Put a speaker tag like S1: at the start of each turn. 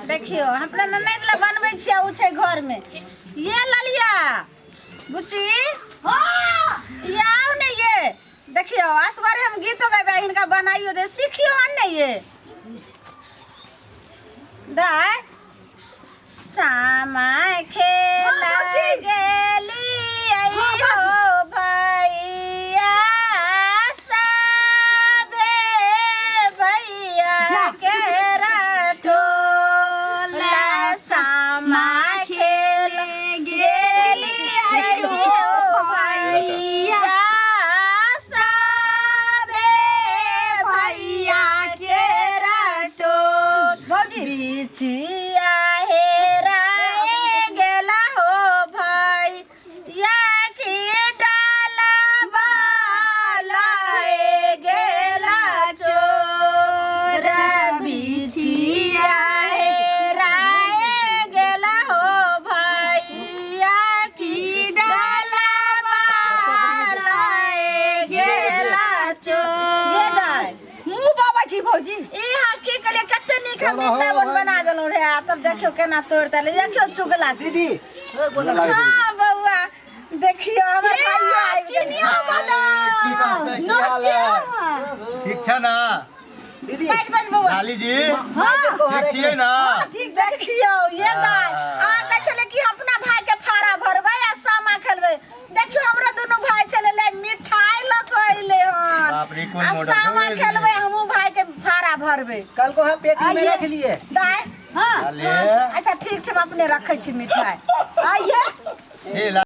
S1: देखियौ हम अपना ननैद लए बनबै छियै ओ छै घरमे ये ललिया बुच्ची ये आउ ने ये देखियौ असगरे हम गीतो गैबै हिनका बनाइयो दे सिखियो हन ने ये दाय सामा खेल गेली हो भैया सबे भैया के रठोला सामा खेल गेली हो भैया सबे भैया के रठोल भौजी बिछिया हेराए गेला हो भाई या की डाला बालाए गेला चोर बिछिया हेराए गेला हो भाई या की डाला बालाए गेला चोर ये दाई
S2: मुंह बाबा छी भौजी
S1: ई हाँ की कहलिए कते नीक हम वृंदावन बना देलहुँ रे आ तब देखियो केना तोड़ देले देखियो चुगला
S3: दीदी
S1: हाँ बउआ देखियो हमर भाइयो आबि गेल।
S2: चिनिया बादाम
S3: की हाल है?
S4: ठीक छै ना
S3: दीदी
S1: बैठ बैठ बउआ
S4: लाली जी
S3: हाँ
S4: ठीक छियै ना
S1: ठीक देखियो ये दाई अहाँ कहै छलै कि हम अपना भाई के फाड़ा भरबै आ सामा खेलबै देखियो हमरा दुनू भाई चले ले मिठाई लऽ कऽ अइले हन
S4: बाप रे, कोन
S1: आ
S4: मॉडल
S1: सामा
S4: छौ ये?
S1: खेलबै हमहूँ भाई के फाड़ा भरबै
S3: कल को हम पेटी में रख लिए
S1: दाई
S2: हाँ
S4: लाली
S1: अच्छा ठीक छै हम अपने रखै छी मिठाई
S2: आइए
S4: हे लाली।